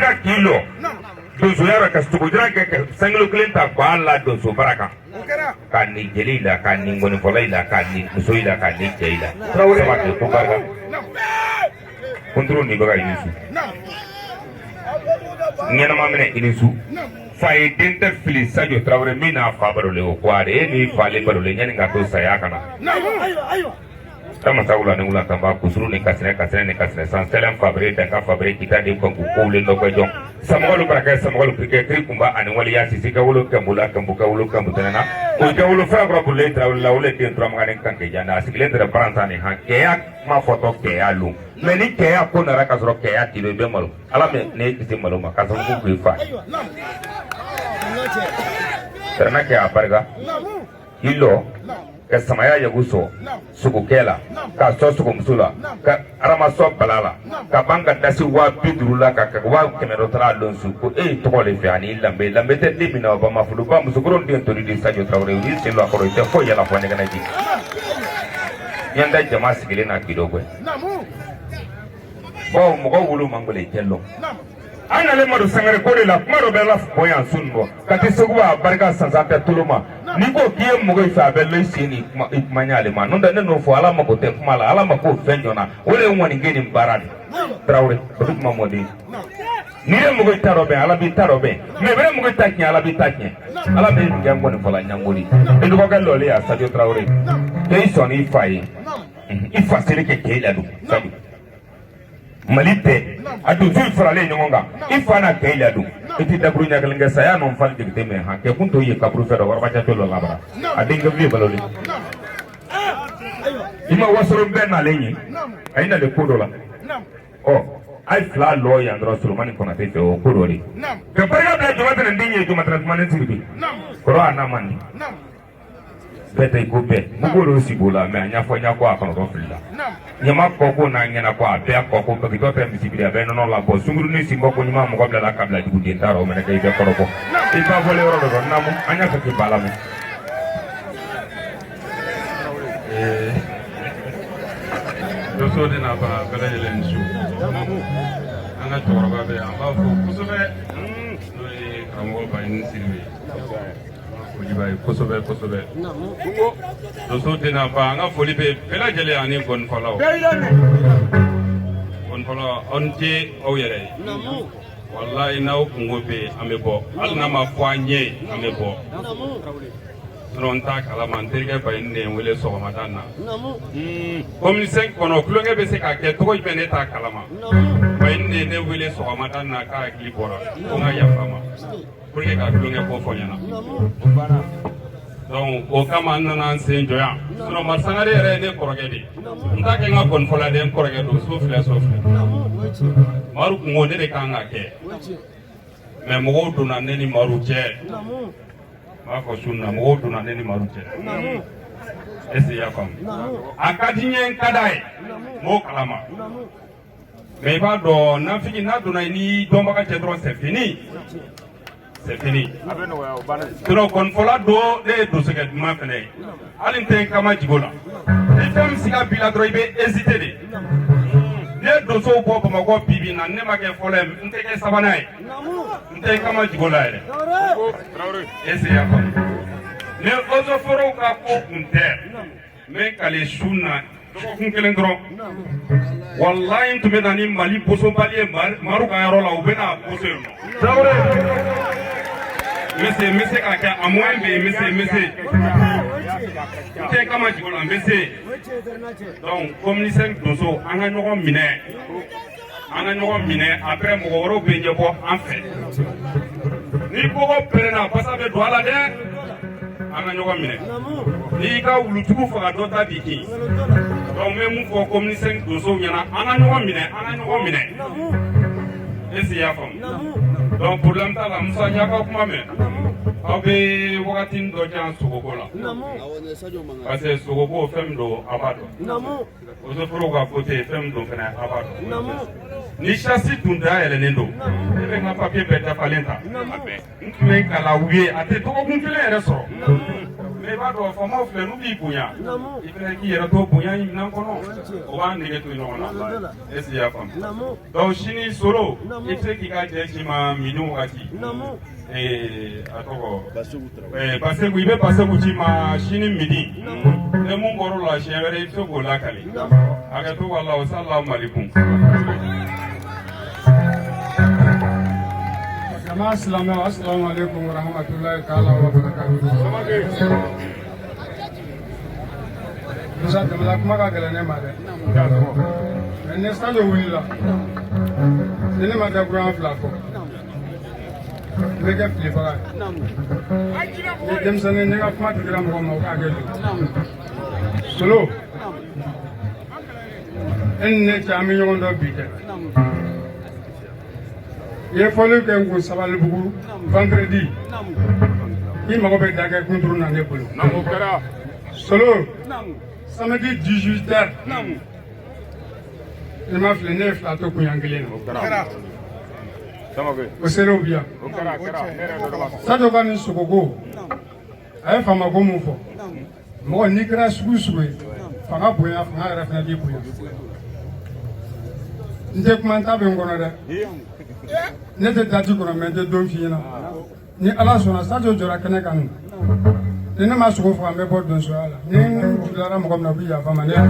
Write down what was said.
barika k'i lɔ donsoya rɔ ka sogojira kɛ ka sankilo kelen ta k'a la donso bara kan k'a ni jeli la k'a ni ngɔnifɔla la k'a ni muso la k'a ni cɛ la sabati ko barika kunturu ni baga i ni su ɲɛnama minɛ i ni su fa ye den tɛ fili Sajo Tarawele min n'a fa balolen o ko a de e n'i fa le balolen yanni ka to saya ka na Kama sabula ni wula tanba kusuru ni kasinɛ kasinɛ ni kasinɛ san sɛlɛn fabere danka fabere kita de kanku kowlen dɔ kɛ jɔn samɔgɔlu barakɛ samɔgɔlu kirikɛ kiri kunba ani waleya sisi ka wolo kɛnbu la kɛnbu ka wolo kɛnbu tɛnɛ na o ka wolo fɛn kɔrɔ bololen tarawele la o le den turamagan ni kanke janda a sigilen tɛrɛ baransan ni han kɛya kuma fɔtɔ kɛya lon mɛ ni kɛya ko nana ka sɔrɔ kɛya t'i i bɛ malo ala mɛ ne kisi malo ma ka sababu k'i fa tɛrɛnɛ kɛ a barika k'i lɔ ka samaya yagu sɔn sogokɛ la k'a sɔn sogomuso la ka arama sɔn bala la ka ban ka dasi 50 000 la ka 100 100 dɔ taara a lon su ko e ye tɔgɔ de fɛ ani lanbe lanbe tɛ den min na o ba mafulu ba musokɔrɔw den tori di Sajo Tarawele u y'i sen don a kɔrɔ i tɛ foyi yala fɔ nɛgɛnɛ ji ɲɛ tɛ jama sigilen na k'i dɔ gɛn bawo mɔgɔ wolo man gɛlɛn i tɛ lɔn an nalen Madu Sangare ko de la kuma dɔ bɛ la bɔ yan su nin bɔ ka te Seguba a barika sansan tɛ tolo ma n'i ko k'i ye mɔgɔ fɛ a bɛ lɔ i sen ni kuma i kuma ɲ'ale ma n'o tɛ ne n'o fɔ ala mako tɛ kuma la ala mako fɛn jɔn na o de ye ŋɔnige nin baara de Tarawele o bɛ kuma mɔden n'i ye mɔgɔ ta dɔ bɛn ala b'i ta dɔ bɛn mɛ i bɛ mɔgɔ ta tiɲɛ ala b'i ta tiɲɛ ala bɛ nin kɛ ŋɔnifɔla ɲangoli i dɔgɔkɛ lɔlen a Sajo Tarawele k'e sɔn i fa ye i fa seli kɛ k'e ladon Sajo mali bɛɛ a donso faralen ɲɔgɔn kan i fa n'a kɛ i ladon i tɛ dakuru ɲɛ kelen kɛ saya nɔ fali jigi tɛ mɛ han kɛ kun t'o ye kaburu fɛ dɔ waraba ca lɔ labara a denkɛ fiye balolen i ma wasoro bɛɛ nalen ye a ye nalen ko dɔ la ɔ a ye fila lɔ yan dɔrɔn Solomani Konate fɛ o ko dɔ de ka barika bila Jomatɛnɛ den ye Jomatɛnɛ Tumani Sidibe kɔrɔ a n'a man di bɛɛ tɛ ko bɛɛ mugu dɔ sigi o la mɛ a ɲɛfɔ ɲɛ ko a kɔnɔtɔ fili la ɲama kɔ ko n'a ɲɛna ko a bɛɛ kɔ ko bagitɔ tɛ misi biri a bɛ nɔnɔ labɔ sunkurunin sinbɔ ko ɲuman mɔgɔ bilala ka bila duguden t'a rɔ o mɛnɛ kɛ i bɛ kɔrɔbɔ i ba fɔlen yɔrɔ dɔ dɔn naamu an y'a fɛ k'i ba lamɛn. Doso de n'a ba bɛɛ lajɛlen su an ka cɛkɔrɔba bɛ yan an b'a fo kosɛbɛ n'o ye karamɔgɔ Baɲini Sidibe ye. Foli b'a ye kosɛbɛ kosɛbɛ donso tɛna ban an ka foli bɛ bɛɛ lajɛlen ani gɔnifɔlaw gɔnifɔlaw aw ni ce aw yɛrɛ ye walayi n'aw kunko bɛ yen an bɛ bɔ hali n'a ma fɔ an ye an bɛ bɔ sinon n t'a kalama n terikɛ Baɲini de ye n wele sɔgɔmada in na commune 5 kɔnɔ tulonkɛ bɛ se ka kɛ cogo jumɛn ne t'a kalama Baɲini de ye ne wele sɔgɔmada in na k'a hakili bɔra ko n ka yafa a ma pour que ka tulonkɛ ko fɔ ɲɛna donc o kama n nana n sen jɔ yan sinon Mari Sangare yɛrɛ ye ne kɔrɔkɛ de ye n t'a kɛ n ka gɔnifɔla dɛ n kɔrɔkɛ don so filɛ so filɛ Maru kunko ne de kan ka kɛ mais mɔgɔw donna ne ni Maru cɛ n b'a fɔ su na mɔgɔw donna ne ni Maru cɛ est ce que i y'a faamu a ka di n ye n ka d'a ye n b'o kalama mais i b'a dɔn nafigi n'a donna i ni dɔnbaga cɛ dɔrɔn c'est fini c'est fini sinon gɔnifɔla don ne ye donsokɛ duman fɛnɛ ye hali n tɛ n kama jigo la ni fɛn min siga b'i la dɔrɔn i bɛ hésiter de ne ye donsow bɔ Bamakɔ bi bi in na ne ma kɛ fɔlɔ ye n tɛ kɛ sabanan ye n tɛ n kama jigo la yɛrɛ est ce que i y'a faamu ni eaux et forêts ka ko kun tɛ n bɛ kale su na dɔgɔkun kelen dɔrɔn walayi n tun bɛ na ni Mali bosobali ye Maru ka yɔrɔ la u bɛ na boso yen nɔ n bɛ se n bɛ se k'a kɛ a moyen bɛ yen n bɛ se n bɛ se n tɛ kama jigin o la n bɛ se donc commune 5 donso an ka ɲɔgɔn minɛ an ka ɲɔgɔn minɛ après mɔgɔ wɛrɛw bɛ ɲɛbɔ an fɛ ni kɔgɔ pɛrɛnna basa bɛ don a la dɛ an ka ɲɔgɔn minɛ n'i y'i ka wulujugu faga dɔ ta b'i kin donc n bɛ mun fɔ commune 5 donsow ɲɛna an ka ɲɔgɔn minɛ an ka ɲɔgɔn minɛ est ce que i y'a faamu donc problème t'a la Musa n y'a ka kuma mɛn aw bɛ wagatinin dɔ jan sogoko la parce que sogoko fɛn min don a b'a dɔn eaux et forêts ka côté fɛn min don fɛnɛ a b'a dɔn ni chasse tun dayɛlɛlen don ne bɛ n ka papier bɛɛ dafalen ta n tun bɛ kala u ye a tɛ dɔgɔkun kelen yɛrɛ sɔrɔ n Mais i b'a dɔn, faamaw filɛ, n'u b'i bonya, i fana k'i yɛrɛ to bonya in minɛn kɔnɔ, o b'an nege to ɲɔgɔn na. Est ce que i y'a faamu? Donc sini solo, i bɛ se k'i ka jɛ ci ma midi wagati. A tɔgɔ Baseku, i bɛ Baseku ci ma sini midi. Ni mun bɔr'o la, siɲɛ wɛrɛ i bɛ se k'o lakale. Hakɛto, wala o salamu aleykum. Jama'a silamɛw, assalamu alaikum wa rahmatullahi ta'ala wa barakatuhu. Musa Jamala, kuma ka gɛlɛn ne ma dɛ. Mais ni Sadio wulila, ni ne ma dakuruɲa fila fɔ, n bɛ kɛ filibaga ye. Ni denmisɛnnin, ne ka kuma digira mɔgɔ ma, o k'a kɛ don. Solo, e ni ne cɛ, an bɛ ɲɔgɔn dɔn bi dɛ. I ye fɔli kɛ n kun Sabalibugu vendredi. I mago bɛ dakɛ kunturu na ne bolo. Solo, samedi 18 heures. I ma fili, ne ye fila to kunyan kelen na. O seerew bi yan. Sadio ka nin sogoko, a ye faamako mun fɔ? Mɔgɔ n'i kɛra sugu sugu ye, fanga bonya, fanga yɛrɛ fana b'i bonya. N tɛ kuma, n ta bɛ n kɔnɔ dɛ. Ne tɛ dati kɔnɔ, mais n tɛ don f'i ɲɛna. Ni Ala sɔnna, Sadio jɔra kɛnɛ kan nin. Ni ne ma sogo faga, n bɛ bɔ donsoya la. Ni n jugulara mɔgɔ min na, u bɛ yafa n ma. Ne y'a kɛ.